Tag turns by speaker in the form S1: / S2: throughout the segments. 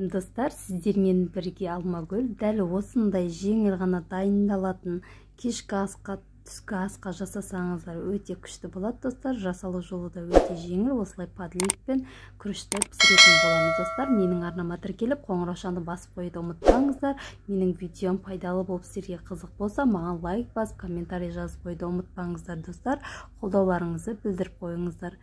S1: Достар, сіздермен бірге Алмагүл. Дәл осындай жеңіл ғана дайындалатын кешкі асқа, түскі асқа жасасаңыздар, өте күшті болады, достар. Жасалу жолы да өте жеңіл. Осылай подливпен күрішті пісіретін боламыз, достар. Менің арнама тіркеліп, қоңыраушаны басып қоюды ұмытпаңыздар. Менің видеом пайдалы болып, сіздерге қызық болса, маған лайк басып, комментарий жазып қоюды ұмытпаңыздар, достар. Қолдауларыңызды білдіріп қойыңыздар,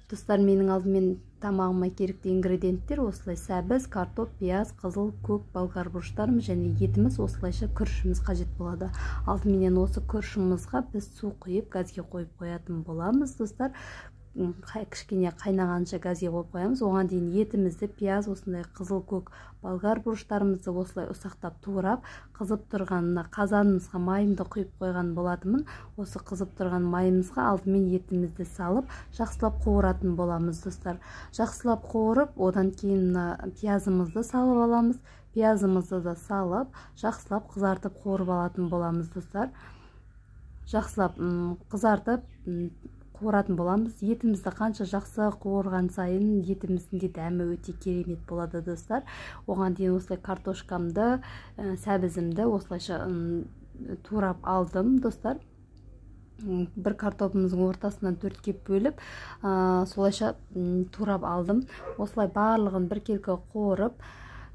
S1: достар. Менің алдымен тамағыма керекті ингредиенттер: осылай сәбіз, картоп, пияз, қызыл, көк болгар бұрыштарымыз және етіміз, осылайша күрішіміз қажет болады. Алдыменен осы күрішімізға біз су құйып, газге қойып қоятын боламыз, достар. Кішкене қайнағанша газге қойып қоямыз. Оған дейін етімізді, пияз, осындай қызыл, көк болгар бұрыштарымызды осылай ұсақтап турап, қызып тұрған мына қазанымызға майымды құйып қойған болатынмын. Осы қызып тұрған майымызға алдымен етімізді салып, жақсылап қуыратын боламыз, достар. Жақсылап қуырып, одан кейін мына пиязымызды салып аламыз. Пиязымызды да салып, жақсылап қызартып, қуырып алатын боламыз, достар. Жақсылап қызартып қуыратын боламыз. Етімізді қанша жақсы қуырған сайын, етіміздің де дәмі өте керемет болады, достар. Оған дейін осылай картошкамды, сәбізімді осылайша турап алдым, достар. Бір картопымыздың ортасынан төртке бөліп, солайша турап алдым. Осылай барлығын біркелкі қуырып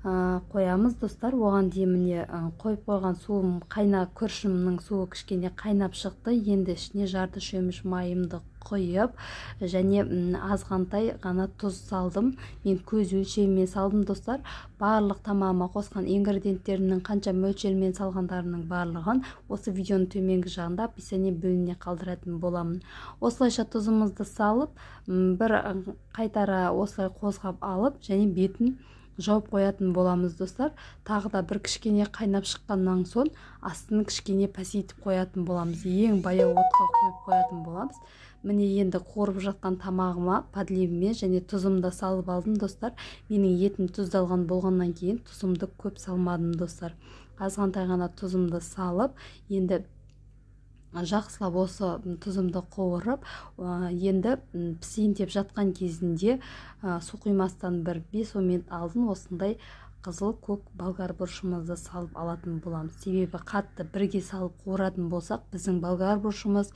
S1: қоямыз, достар. Оған дейін, міне, қойып қойған суым қайна, күрішімнің суы кішкене қайнап шықты. Енді ішіне жарты шөміш майымды құйып және азғантай ғана тұз салдым. Мен көз өлшемімен салдым, достар. Барлық тамағыма қосқан ингредиенттерімнің қанша мөлшермен салғандарының барлығын осы видеоның төменгі жағында, описание бөліміне қалдыратын боламын. Осылайша тұзымызды салып, бір қайтара осылай қозғап алып және бетін жауып қоятын боламыз, достар. Тағы да бір кішкене қайнап шыққаннан соң, астын кішкене пәсейтіп қоятын боламыз, ең баяу отқа қойып қоятын боламыз. Міне, енді қуырып жатқан тамағыма подливіме және тұзымды салып алдым, достар. Менің етім тұздалған болғаннан кейін, тұзымды көп салмадым, достар. Азғантай ғана тұзымды салып, енді жақсылап осы тұзымды қуырып, енді пісейін деп жатқан кезінде, су құймастан бір 5-10 минут алдын осындай қызыл, көк болгар бұрышымызды салып алатын боламыз. Себебі қатты бірге салып қуыратын болсақ, біздің болгар бұрышымыз,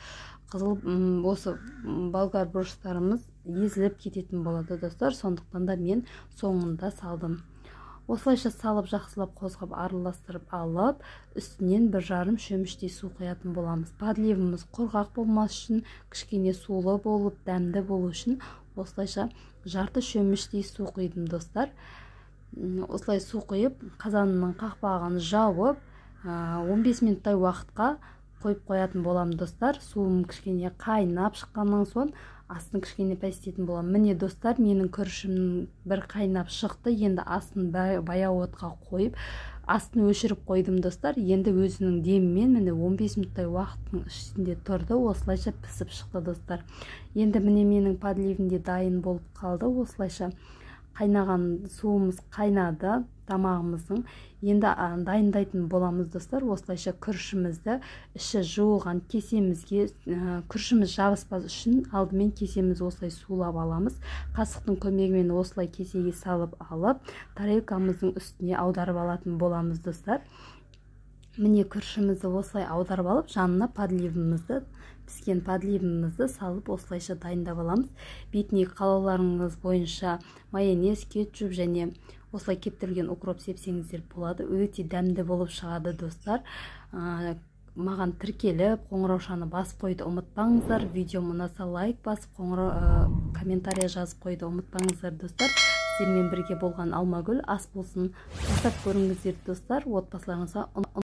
S1: қызыл осы болгар бұрыштарымыз езіліп кететін болады, достар. Сондықтан да мен соңында салдым. Осылайша салып, жақсылап қозғап, араластырып алып, үстінен 1,5 шөміштей су құятын боламыз. Подливіміз құрғақ болмас үшін, кішкене сулы болып, дәмді болу үшін осылайша жарты шөміштей су құйдым, достар. Осылай су құйып, қазанның қақпағын жауып, 15 минуттай уақытқа қойып қоятын боламын, достар. Суым кішкене қайнап шыққаннан соң, астын кішкене пәстетін боламын. Міне, достар, менің күрішім бір қайнап шықты. Енді астын баяу отқа қойып, астын өшіріп қойдым, достар. Енді өзінің демімен, міне, 15 минуттай уақыттың ішінде тұрды, осылайша пісіп шықты, достар. Енді, міне, менің подливім де дайын болып қалды. Осылайша қайнаған суымыз қайнады тамағымыздың. Енді дайындайтын боламыз, достар. Осылайша күрішімізді іші жуылған кесемізге, күрішіміз жабыспас үшін алдымен кесемізді осылай сулап аламыз. Қасықтың көмегімен осылай кесеге салып алып, тарелкамыздың үстіне аударып алатын боламыз, достар. Міне, күрішімізді осылай аударып алып, жанына подливімізді, піскен подливімізді салып, осылайша дайындап аламыз. Бетіне қалауларыңыз бойынша майонез, кетчуп және осылай кептірілген укроп сепсеңіздер болады. Өте дәмді болып шығады, достар. Маған тіркеліп, қоңыраушаны басып қоюды ұмытпаңыздар. Видеом ұнаса, лайк басып, комментарий жазып қоюды ұмытпаңыздар, достар. Сіздермен бірге болған Алмагүл. Ас болсын, жасап көріңіздер, достар, отбасыларыңызға.